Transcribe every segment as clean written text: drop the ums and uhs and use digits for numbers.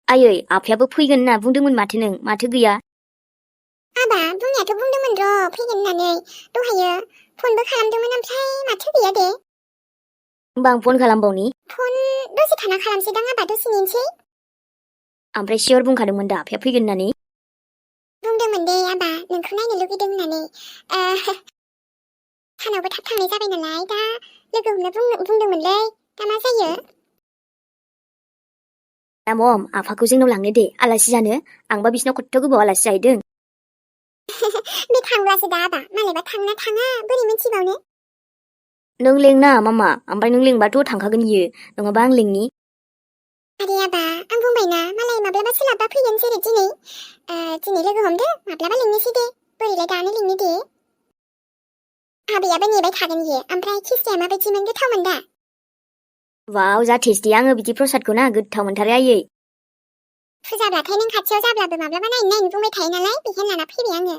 आयै आफायाबो फैगोन होनना बुंदोंमोन माथो नों माथो गैया आबा बुंनायाथ' बुंदोंमोन र' फैगोन होननानै दहायो फनबो खालामदोंमोन ओमफ्राय माथो गैया दे होमबा आं फन खालामबावनि फन दसे थाना खालामसैदां आबा दसे नेनोसै ओमफ्राय सियर बुंखादोंमोन दा आफाया फैगोन होननानै बुंदोंमोन दे आबा नोंखौ नायनो लुगैदों होननानै सानावबो थाब थांनाय जाबाय नालाय दा लोगो हमनो बुंदोंमोनलै दा मा जायो दा मम आफाखौ जोंनाव लांनो दे आलासि जानो आंबा बिसिनाव खथ्थ' गोबाव आलासि जाहैदों बे थांब्लासो दा आबा मालायबा थांना थाङा बोरै मिथिबावनो नों लेंना मामा ओमफ्राय नों लेंबाथ' थांखागोन इयो नङाबा आं लेंनि आरे आबा आं बुंबायना मालाय माब्लाबा सोलाबबा फैगोन जेरै दिनै लोगो हमदो माब्लाबा लिंनोसै दे बोरैलाय दानो लिंनो दे आबैयाबो नेबाय थागोन इयो ओमफ्राय खिस्टाया माबायदिमोन गोथावमोन दा वाव जा टेस्टि आङो बिदि प्रसादखौ ना गोथाव मोनथारो आयै फुजाब्लाथाय नों खाथियाव जाब्लाबो माब्लाबा नायनो बुंबाय थायो नालाय बेखायनो लाना फैबाय आङो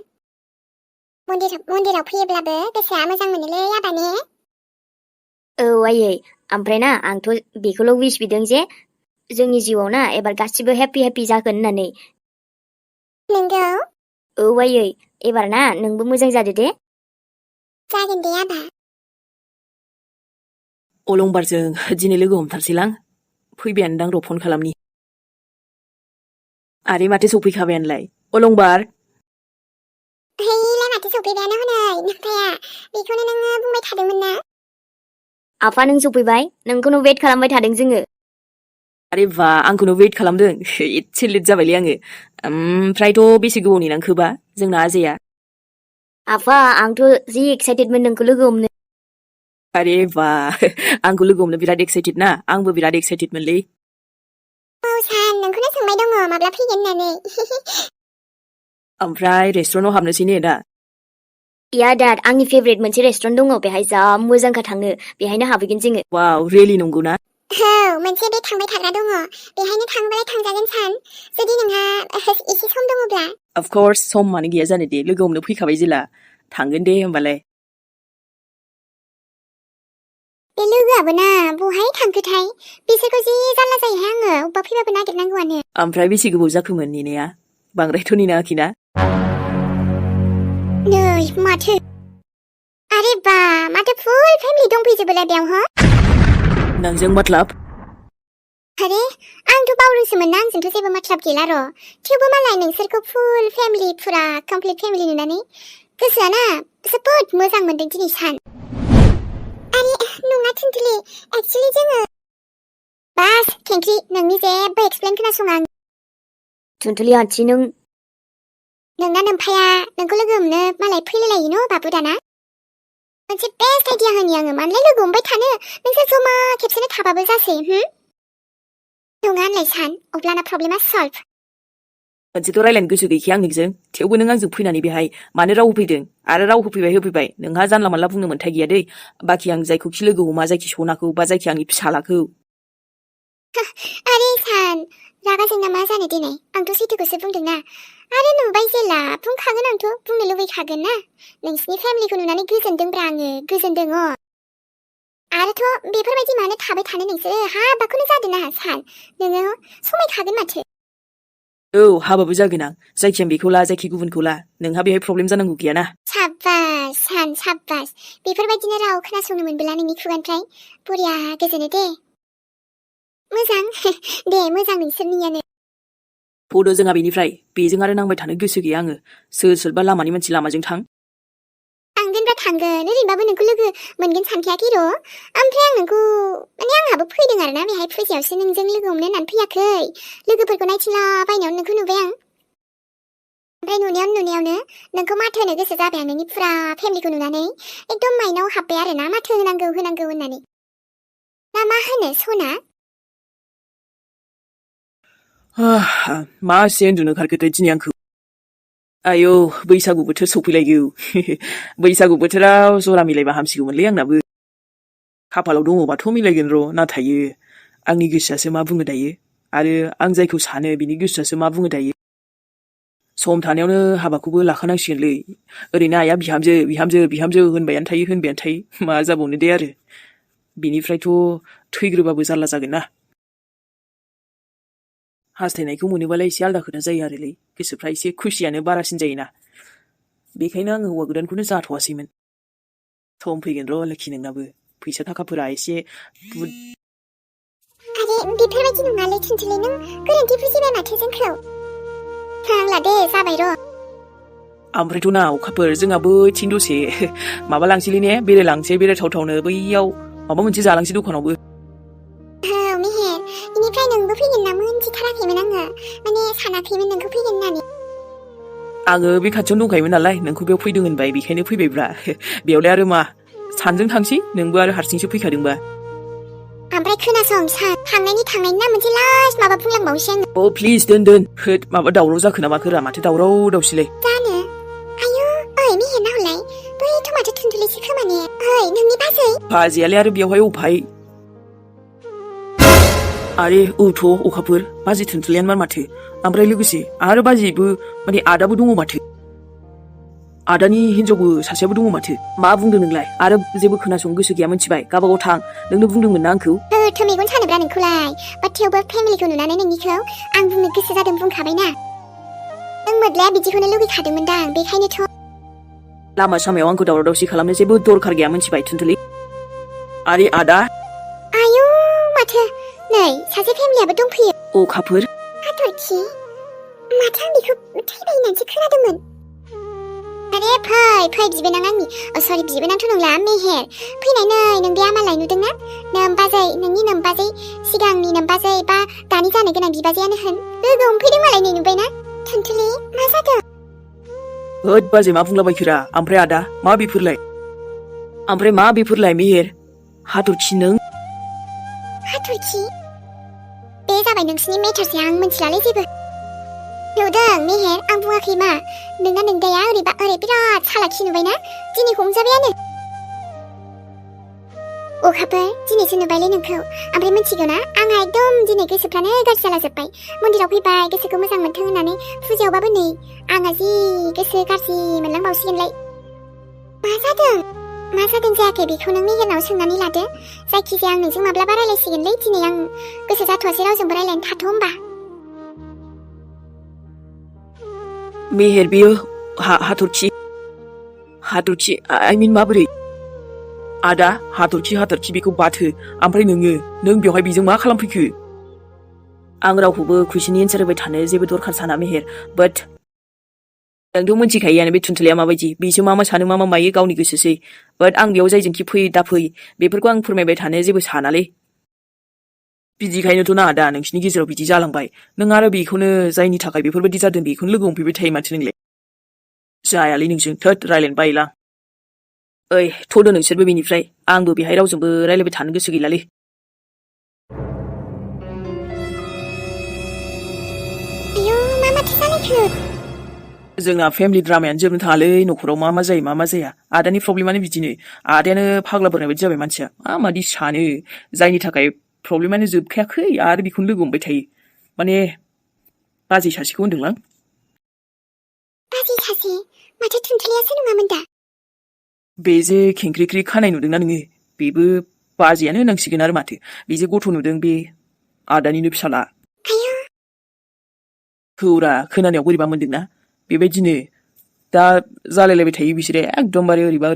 मन्दिराव फैयोब्लाबो गोसोआ मोजां मोनोलै आबा ने औ आयै ओमफ्राय ना आंथ' बेखौल' विश बिदों जे जोंनि जिउआव ना एबार गासिबो हेपि जागोन होननानै नंगौ औ आयै एबार ना नोंबो मोजां जादो दे जागोन दे आबा अलंबारजों दिनै लोगो हमथारसैलां फैबायानोदां र' फन खालामनि आरे माथो सफैखाबायानोलाय अलंबार हैलाय माथो सफैबायानो हनै नोंफाया बेखौनो नोङो बुंबाय थादोंमोन ना आफा नों सफैबाय नोंखौनो वेट खालामबाय थादों जोङो आरे बा आंखौनो वेट खालामदों एसे लेट जाबायलै आङो ओमफ्रायथ' बेसे गोबाव नेनांखोबा जोंना आजाया आफा आंथ' जि एक्साइटेडमोन नोंखौ लोगो हमनो आरे बा आंखौ लोगो हमनो बिराद एक्साइटेड ना आंबो बिराद एक्साइटेडमोनलै औ सान नोंखौनो सोंबाय दङ माब्ला फैगोन होननानै ओमफ्राय रेस्टुरेन्टाव हाबनोसै ने दा या दाद आंनि फेभरेट मोनसे रेस्टुरेन्ट दङ बेहाय जा मोजांखा थांनो बेहायनो हाबहैगोन जोङो वाव रियेलि नंगौना औ मोनसे बे थांबाय थाग्रा दङ बेहायनो थांबालाय थांजागोन सान जुदि नोंहा एसे सम दङब्ला अफकर्स सम मानो गैया जानो दे लोगो हमनो फैखाबाय जेला थांगोन दे होमबालाय बे लोगोआबो ना बहाय थांखोथाय बिसोरखौ जि जारला जायोहाय आङो अबेबा फैबाबो नागिरनांगौआनो ओमफ्राय बेसे गोबाव जाखोमोन नेनाया बांद्रायथ' नेनाङाखैना नै माथो आरे बा माथो फुल फेमिलि दंफैजोबोलाय बेयाव हो नोंजों मतलब अरे आंथ' बावदोंसोमोन ना आंजोंथ' जेबो मतलब गैला र' थेवबो मालाय नोंसोरखौ फुल फेमिलि फुरा कमप्लिट फेमिलि नुनानै गोसोआ ना जोबोद मोजां मोनदों दिनै सान आरे नङा थुनथुलि एक्चुअली जोङो बास खेंख्रि नोंनि जेबो एक्सप्लेन खोनासङा आं थुनथुलि आन्थि नों नोंना नोमफाया नोंखौ लोगो हमनो मालाय फैलायलायो न' बाबु दाना मोनसे बेस्ट आइडिया होनि आङो मानोलाय लोगो हमबाय थानो नोंसोर जमा खेबसेनो थाबाबो जासै नङा होनलाय सान अब्लाना प्रब्लेमा सल्भ मोनसेथ' रायलायनो गोसो गैखाया आं नोंजों थेवबो नों आंजों फैनानै बेहाय मानो राव होफैदों आरो राव होफैबाय नोंहा जानला मानला बुंनो मोन्थाय गैया दै बाखि आं जायखौखि लोगो हमा जायखि सनाखौ बा जायखि आंनि फिसालाखौ आरे सान रागा जोंना मा जानो दिनै आंथ' सैथोखौसो बुंदोंना आरो नुबाय जेला बुंखागोन आंथ' बुंनो लुबैखागोन ना नोंसिनि फेमिलिखौ नुनानै गोजोनदोंब्रा आङो गोजोनदों आरोथ' बेफोरबायदि मानो थाबाय थानो नोंसोर हाबाखौनो जादों ना सान नोङो समायखागोन माथो औ हाबाबो जागोन आं जायखि आं बेखौ ला जायखि गुबुनखौ ला नोंहा बेहाय प्रब्लेम जानांगौ गैयाना साब्बास सान साब्बास बेफोरबायदिनो राव खोनासंनो मोनबोला नोंनि खुगानिफ्राय बरिया गोजोनो दे मोजां दे मोजां नोंसोरनियानो फद' जोंहा बेनिफ्राय बेजों आरो नांबाय थानो गोसो गैया आङो सोरबा लामानि मानसि लामाजों थां थांगोनब्रा थांगोन ओरैनोबाबो नोंखौ लोगो मोनगोन सानखायाखै र' ओमफ्राय आं नोंखौ माने आंहाबो फैदों आरोना बेहाय फुजायावसो नोंजों लोगो हमनो होननानै फैयाखै लोगोफोरखौ नायथिंला बायनायावनो नोंखौ नुबाय आं ओमफ्राय नुनायावनो नोंखौ माथो होनो गोसो जाबाय आं नोंनि फुरा फेमिलिखौ नुनानै एकदम माइनाव हाबबाय आरोना माथो होनांगौ होननानै ना मा होनो सना मासे उन्दुनो ओंखारखोथाय दिनै आंखौ आयौ बैसागु बोथोर सफैलायगौ बैसागु बोथोराव जरा मिलायबा हामसिगौमोनलै आंनाबो खाफालाव दङबाथ' मिलायगोन र' नाथाय आंनि गोसोआसो मा बुङो दायो आरो आं जायखौ सानो बिनि गोसोआसो मा बुङो दायो सम थानायावनो हाबाखौबो लाखानांसिगोनलै ओरैनो आइया बिहामजो होनबायानो थायो मा जाबावनो दे आरो बिनिफ्रायथ' थैग्रोबाबो जारला जागोन ना हास्थायनायखौ मोनोबालाय एसे आलदा खोथा जायो आरोलै गोसोफ्रा एसे खुसियानो बारासिन जायोना बेखायनो आङो हौवा गोदानखौनो जाथ'वासैमोन सम फैगोन र' लोखि नोंनाबो फैसा थाखाफोरा एसे आरे बेफोरबायदि नङालै थुनथुलि नों गोरोन्थि बुजिबाय माथो जोंखौ फांला दे जाबाय र' ओमफ्रायथ' ना अखाफोर जोंहा बैथिं दसे माबा लांसैलै ने बेरायलांसै बेरायथावथावनो बैयाव माबा मोनसे जालांसै दखानावबो मेहेर बेनिफ्राय नोंबो फैगोन ना मोनथिथाराखैमोन आङो माने सानाखैमोन नोंखौ फैगोन होननानै आङो बे खाथियावनो दंखायोमोन नालाय नोंखौ बेयाव फैदों होनबाय बेखायनो फैबायब्रा बेयावलाय आरो मा सानजों थांसै नोंबो आरो हारसिंसो फैखादोंबा ओमफ्राय खोनासं सान थांनायनि ना मोनसे लास्ट माबा बुंलांबावसै आङो अ प्लिज दोन होद माबा दावराव जाखो ना माखोरा माथो दावराव दावसिलाय जानो आयु ओइ मेहेर नाहरलाय बैथ' माथो थुनथुलिसो खोमाने ओइ नोंनि बाजै बाजैयालाय आरो बेयावहाय अफाय आरे औथ' अखाफोर बाजै थुनथुलियानो माथो ओमफ्राय लोगोसे आरो बाजैबो माने आदाबो दङ माथो आदानि हिनजावबो सासेयाबो दङ माथो मा बुंदों नोंलाय आरो जेबो खोनासंनो गोसो गैया मोनथिबाय गावबागाव थां नोंनो बुंदोंमोन ना आंखौ थो मेगन सानोब्रा नोंखौलाय बाट थेवबो फेमिलिखौ नुनानै नोंनिखौ आं बुंनो गोसो जादों बुंखाबायना नों मोद्लाया बिदिखौनो लुगैखादोंमोनदां बेखायनोथ' लामा सामायाव आंखौ दावराव दावसि खालामनो जेबो दरखार गैया मोनथिबाय थुनथुलि आरे आदा आयु माथो नै सासे फेमिलियाबो दंफैयो अखाफोर हाथरखि माथो आं बेखौ थैबाय होननानैसो खोनादोंमोन आरे फै बिबोनां आंनि सरि बिबोनांथ' नंला मेहेर फैनाय नै नों बे आमालाय नुदोंना नोमबाजै नोंनि नोमबाजै सिगांनि नोमबाजै बा दानि जानो गोनां बिबाजैयानो होन लोगो हमफैदों मालाय नै नुबायना थुनथुलि मा जादों होद बाजै मा बुंलाबायखोरा ओमफ्राय आदा मा बेफोरलाय मेहेर हाथरखि नों हाथरखि बे जाबाय नोंसिनि मेटारसै आं मिथिलालै जेबो नुदों मेहेर आं बुङाखै मा नोंना नोंदाया ओरै बिराद सालाखि नुबायना दिनै हमजाबायानो अखाफोर दिनैसो नुबायलै नोंखौ ओमफ्राय मिथिगौ ना आंहा एकदम दिनै गोसोफ्रानो गाज्रि जालाजोब्बाय मन्दिराव फैबाय गोसोखौ मोजां मोनथों होननानै फुजायावबाबो नै आंहा जि गोसो गाज्रि मोनलांबावसिगोनलाय मा जादों जायाखै बेखौ नों मेहेरनाव सोंनानै लादो जायखिजाया आं नोंजों माब्लाबा रायलायसिगोनलै दिनै आं गोसो जाथ'वासै रावजोंबो रायलायनो थाथ' होमबा मेहेर बेयो हाथरखि आइ मिन माबोरै आदा हाथरखि बेखौ बाथो ओमफ्राय नों बेवहाय बेजों मा खालामफैखो आं रावखौबो कुइसननि एन्सार होबाय थानो जेबो दरखार साना मेहेर बाट नोंथ' मिथिखायोआनो बे थुनथुलिया माबायदि बिसो मा सानो मा मायो गावनि गोसोसै बाट आं बेयाव जायजोंखि फै दाफै बेफोरखौ आं फोरमायबाय थानो जेबो सानालै बिदिखायनोथ' ना आदा नोंसिनि गेजेराव बिदि जालांबाय नों आरो बेखौनो जायनि थाखाय बेफोरबायदि जादों बेखौनो लोगो हमफैबाय थायो माथो नोंलाय जायालै नोंजों थोद रायलायनो बायोलां ओइ थ'दो नोंसोरबो बेनिफ्राय आंबो बेहाय रावजोंबो रायलायबाय थानो गोसो गैलालै आयु मा माथो जालायखो जोंना फेमिलि ड्रामायानो जोबनो थाङालै न'खराव मा जायो मा जाया आदानि प्रब्लेमानो बिदिनो आदायानो फाग्ला बोराय बायदि जाबाय मानसिया माबादि सानो जायनि थाखाय प्रब्लेमानो जोबखायाखै आरो बेखौनो लोगो हमबाय थायो माने बाजै सासेखौ होनदोंलां बाजै सासे माथो थुनथुलियासो नङामोन दा बे जे खेंख्रिख्रि खानाय नुदोंना नोङो बेबो बाजैयानो होनांसिगोन आरो माथो बे जे गथ' नुदों बे आदानिनो फिसाला हौरा खोनानायाव बोरैबा मोनदोंना बेबायदिनो दा जालायलायबाय थायो बिसोरो एकदमबारे ओरैबा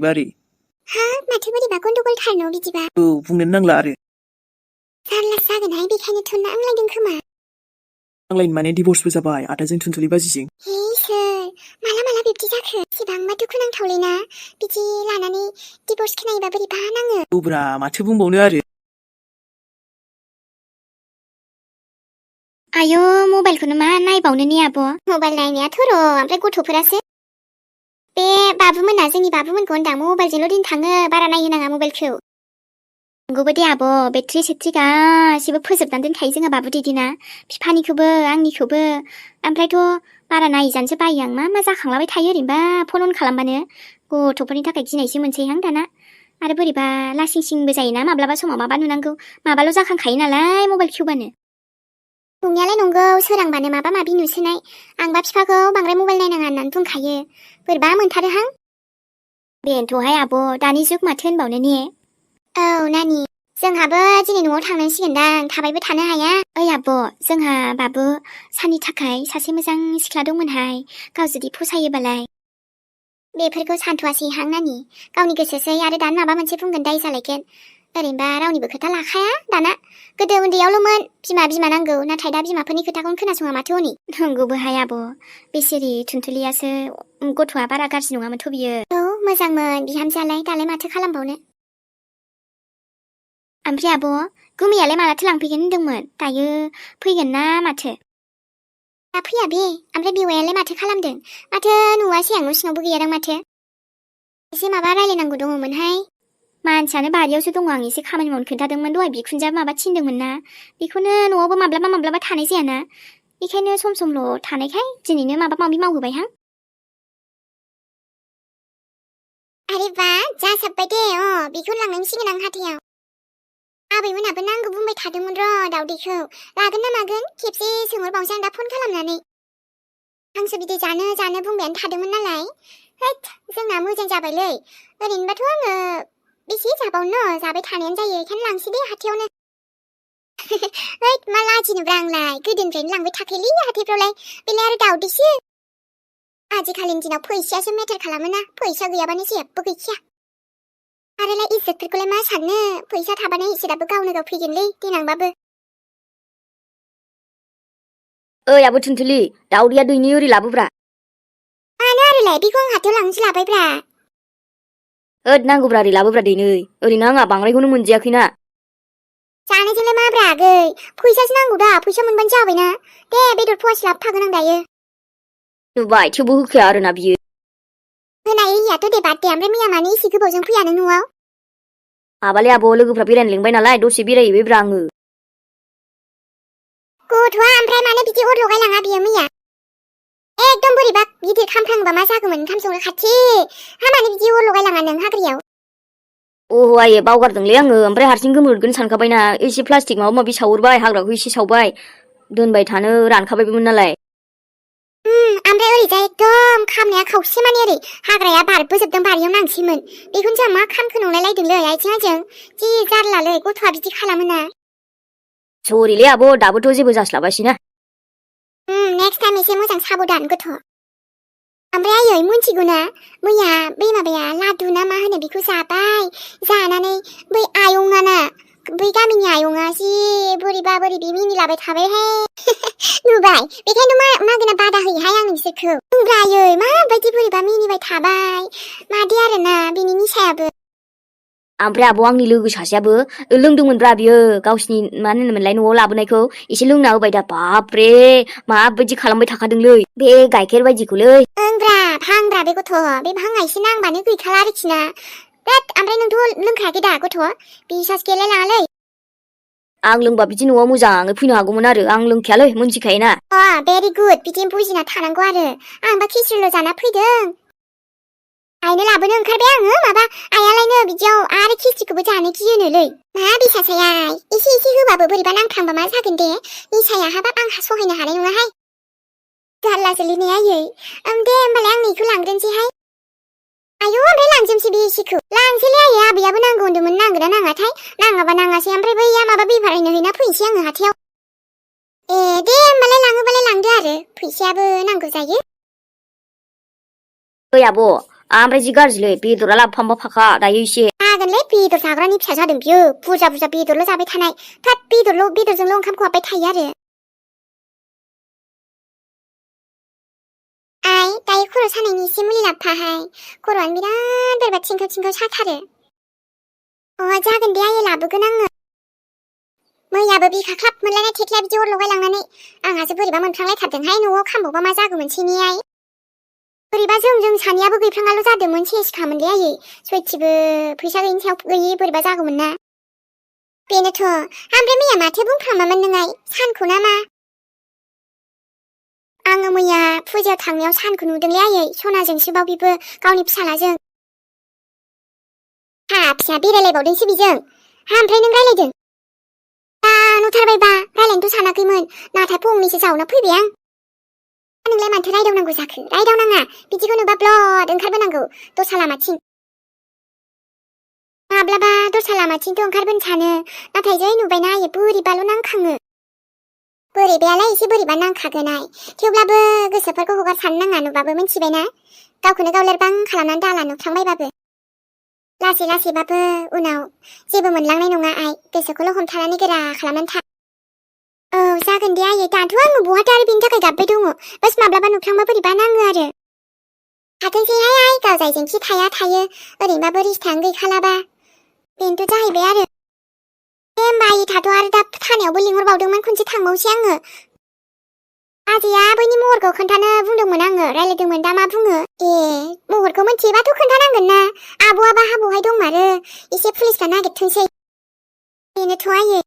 ओरै हा माथो बोरैबा गन्डगल थारनो बिदिबा औ बुंनोनो नांला आरो जारलासो जागोनहाय बेखायनोथ' नांलायदों खोमा नांलायनो माने डिभर्सबो जाबाय आदाजों थुनथुलि बाजिजों हे इसोर माला बिब्दि जाखो एसेबांबा दुखुनांथावलैना बिदि लानानै डिभर्स खोनायोबा बोरैबा नाङो औब्रा माथो बुंबावनो आरो आयौ मबाइलखौनो मा नायबावनो ने आब' मबाइल नायनायाथ' र' ओमफ्राय गथ'फोरासो बे बाबुमोना जोंनि बाबुमोनखौ होनदां मबाइलजोंल' दिन थाङो बारा नायहोनाङा मबाइलखौ नंगौबो दे आब' बेट्रि सेट्रि गासिबो फोजोबनानै दोनखायो जोंहा बाबु दिदिना बिफानिखौबो आंनिखौबो ओमफ्रायथ' बारा नायजानोसो बायो आं मा जाखांलाबाय थायो ओरैनोबा फन अन खालामबानो गथ'फोरनि थाखाय गिनायसो मोनसैहां दाना आरो बोरैबा लासिं सिंबो जायोना माब्लाबा समाव माबा नुनांगौ माबाल' जाखांखायो नालाय मबाइल खेवबानो नंनायालाय नंगौ सोरांबानो माबा माबि नुसोनाय आंबा बिफाखौ बांद्राय मबाइल नायनाङा होननानै बुंखायो बोरैबा मोनथारोहां बेनोथ'हाय आब' दानि जुग माथो होनबावनो ने औ नानि जोंहाबो दिनै न'आव थांनांसिगोनदां थाबायबो थानो हाया ओइ आब' जोंहा बाबु साननि थाखाय सासे मोजां सिख्ला दंमोनहाय गाव जुदि फसायोबालाय बेफोरखौ सानथ'वासैहां नानि गावनि गोसोसै आरो दानो माबा मोनसे बुंगोन दाय जालायगोन ओरैनोबा रावनिबो खोथा लाखाया दाना गोदो उन्दैयावल'मोन बिमा नांगौ नाथाय दा बिमाफोरनि खोथाखौनो खोनासङा माथो हनै नंगौबोहाय आब' बेसेरि थुनथुलियासो गथ'आ बारा गाज्रि नङामोनथ' बियो औ मोजांमोन बिहामजोआलाय दालाय माथो खालामबावनो ओमफ्राय आब' गुमैयालाय मालाथो लांफैगोन होनदोंमोन दायो फैगोन ना माथो दा फैया बे ओमफ्राय बेवायालाय माथो खालामदों माथो नुवासै आं न' सिङावबो गैयादां माथो एसे माबा रायलायनांगौ दङमोनहाय मानसियानो बारियावसो दङ आं एसे खामानि मावनो खोन्थादोंमोन दहाय बिखुनजोआ माबा थिनदोंमोन ना बेखौनो न'आवबो माब्लाबा थानाय जायाना बेखायनो समल' थानायखाय दिनैनो माबा माबि मावहोबायहां आरे बा जासाबबाय दे बेखौ लांनांसिगोन आं हाथायाव आबैमोनाबो नांगौ बुंबाय थादोंमोन र' दावदैखौ लागोन ना मागोन खेबसे सोंहरबावनोसै आं दा फन खालामनानै हांसो बिदै जानो बुंबायानो थादोंमोन नालाय हैद जोंना मोजां जाबायलै ओरैनोबाथ' आङो बेसे जाबावनो जाबाय थानायानो जायो बेखायनो लांसै दे हाथायावनो हैद मा लाजिनोब्रा आंलाय गोदोनिफ्रायनो लांबाय थाखायोलै हाथायफ्रावलाय बेलाय आरो दावदैसो आजिखालिनि दिनाव फैसायासो मेटार खालामोना फैसा गैयाबानो जेबो गैखाया आरोलाय इज्जतफोरखौलाय मा साननो फैसा थाबानो इसोराबो गावनो गाव फैगोनलै देनांबाबो ओइ आब' थुनथुलि दावदैया दैनि ओरै लाबोब्रा मानो आरोलाय बेखौ आं हाथायाव लांनोसो लाबायब्रा ओद नांगौब्रा ओरै लाबोब्रा दैनै ओरैनो आंहा बांद्रायखौनो मोनजायाखैना जानायजोंलाय माब्रा आगै फैसासो नांगौ दा फैसा मोनबानो जाबायना दे बेदर फवासे लाबोफागोन आं दायो नुबाय थेवबो होखाया आरोना बियो होनाय होयियाथ' दे बाद दे ओमफ्राय मैया मानो एसे गोबावजों फैया नों न'आव हाबालाय आब' लोगोफ्रा बेरायनो लिंबाय नालाय दसे बेरायहैबायब्रा आङो गथ'आ ओमफ्राय मानो बिदि अर लगायलाङा बियो मैया एकदम बोरैबा गिदिर खामफ्लाङोबा मा जागौमोन ओंखाम संनो खाथि मानो बिदि अर लगायलाङा नों हाग्रायाव अह आयै बावगारदोंलै आङो ओमफ्राय हारसिं गोमोरगोन सानखाबायना एसे प्लास्टिक माबा माबि सावहरबाय हाग्राखौ एसे सावबाय दोनबाय थानो रानखाबायमोन नालाय ओमफ्राय ओरैजाय एकदम खामनाया खावसे माने ओरै हाग्राया बारबोजोबदों बारियाव नांसैमोन बेखौनो जों मा खामखो नंलायलायदोंलै आथिं आंजों जि जारलालै गथ'आ बिदि खालामोना सरिलै आब' दाबोथ' जेबो जास्लाबासैना नेक्स्ट टाइम एसे मोजां साबधान गथ' ओमफ्राय आयै मिन्थिगौना मैया बै माबाया लादु ना मा होनो बेखौ जाबाय जानानै बै आयंआना बै गामिनि आयंआ जि बोरैबा मिनिलाबाय थाबायहाय नुबाय बेखायनो मागोना बादा होयोहाय आं बिसोरखौ बुंब्रा आयै माबायदि बोरैबा मिनिबाय थाबाय मादि आरोना बिनि निसायाबो ओमफ्राय आब' आंनि लोगो सासेयाबो लोंदोंमोनब्रा बियो गावसिनि मा होनोमोनलाय न'आव लाबोनायखौ एसे लोंना होबाय दा बाबरे माबायदि खालामबाय थाखादोंलै बे गाइखेर बायदिखौलै ओंब्रा भांब्रा बे गथ' बे भाङा एसे नांबानो गैखाला आरोखि ना बिराद ओमफ्राय नोंथ' लोंखायाखै दा गथ' बिसास गेलायलाङालै आं लोंबा बिदि न'आव मोजाङै फैनो हागौमोन आरो आं लोंखायालै मोनथिखायोना भेरि गुड बिदि बुजिना थानांगौ आरो आंबा खिस्रिल' जाना फैदों आइनो लाबोनो ओंखारबाय आङो माबा आइयालायनो बिदियाव आरो खिस्रिखौबो जानो गियोनोलै मा बिसासायाय एसे होबाबो बोरैबा नांखांबा मा जागोन दे निसाया हाबाब आं सहायनो हानाय नङाहाय जारलासोलै ने आयै दे होमबालाय आं नैखौ लांग्रोनोसैहाय आयौ ओमफ्राय लांजोबसै बे एसेखौ लांसैलै आयै आबैयाबो नांगौ होन्दोंमोन नांगोना नाङाथाय नाङाबा नाङासै ओमफ्राय बैया माबा बेफार हैनो हैना फैनोसै आङो हाथायाव दे होमबालाय लाङोबालाय लांदो आरो फैसायाबो नांगौ जायो ओइ आब' ओमफ्राय जि गाज्रिलै बेदरा लाबोफानबा फाखा दायो एसे जागोनलै बेदर जाग्रानि फिसा जादों बियो बुरजा बेदरल' जाबाय थानाय थाब बेदरजोंल' ओंखाम खहाबबाय थायो आरो आइ दायो खर' सानायनि एसे मुलि लाबोफाहाय खर'आनो बिराद बोरैबा थिंखाव साथारो जागोन दे आयै लाबोगोन आङो मैयाबो बिखा ख्लाब मोनलायनाय थेख्लिया बिदि अर लगायलांनानै आंहासो बोरैबा मोनफ्रांलायथारदोंहाय न'आव खामबावबा मा जागौमोनसैनि आइ बोरैबा जों सानैयाबो गैफ्राङाल' जादोंमोन सेसखामोनलै आयै सयथिबो फैसा गैयिनि सायाव गैयि बोरैबा जागौमोन ना बेनोथ' ओमफ्राय मैया माथो बुंफ्रामामोन नों आइ सानखौ ना मा आङो मैया फुजायाव थांनायाव सानखौ नुदोंलै आयै सनाजोंसोबाव बिबो गावनि फिसालाजों फिसा बेरायलायबावदोंसो बिजों ओमफ्राय नों रायलायदों नुथारबायबा रायलायनोथ' सानाखैमोन नाथाय फंनैसो जावना फैबाय आं नोंलाय माथो रायदावनांगौ जाखो रायदावनाङा बिदिखौ नुबा ब्लद ओंखारबोनांगौ दस्रा लामाथिं माब्लाबा दस्रा लामाथिंथ' ओंखारबोनो सानो नाथाय जै नुबायना आयै बोरैबाल' नांखाङो बोरैबायालाय एसे बोरैबा नांखागोनाय थेवब्लाबो गोसोफोरखौ हगारसारनो नाङा नुबाबो मिथिबायना गावखौनो गाव लोरबां खालामनानै दाला नुफ्लांबायबाबो लासै लासैबाबो उनाव जेबो मोनलांनाय नङा आइ गोसोखौल' हमथानानै गोरा खालामनानै था औ जागोन दे आयै दाथ' आङो बहाथो आरो बेनि थाखाय गाबबाय दङ बास माब्लाबा नुफ्लांबा बोरैबा नाङो आरो थाथोंसैहाय आइ गाव जायजोंखि थाया थायो ओरैनोबाबो रिस्थायानो गैखालाबा बेनोथ' जाहैबाय आरो दे होमबा आयै थाथ' आरो दा थानायावबो लिंहरबावदोंमोन खनसे थांबावसै आङो आजैया बैनि महरखौ खोन्थानो बुंदोंमोन आङो रायलायदोंमोन दा मा बुङो ए महरखौ मिथियोबाथ' खोन्थानांगोन ना आब'आबा हाबावहाय दंमारो एसे पुलिसफ्रा नागिरथोंसै बेनोथ' आयै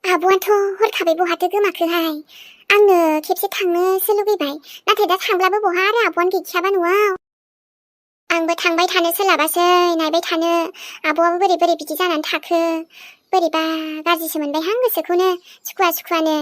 आब'आथ' हरखाबै बहाथो गोमाखोहाय आङो खेबसे थांनोसो लुगैबाय नाथाय दा थांब्लाबो बहा आरो आब'आनो गैखायाबा न'आव आंबो थांबाय थानो सोलाबासै नायबाय थानो आब'आबो बोरै बोरै बिदि जानानै थाखो बोरैबा गाज्रिसो मोनबायहां गोसोखौनो सुखुवा सुखुवानो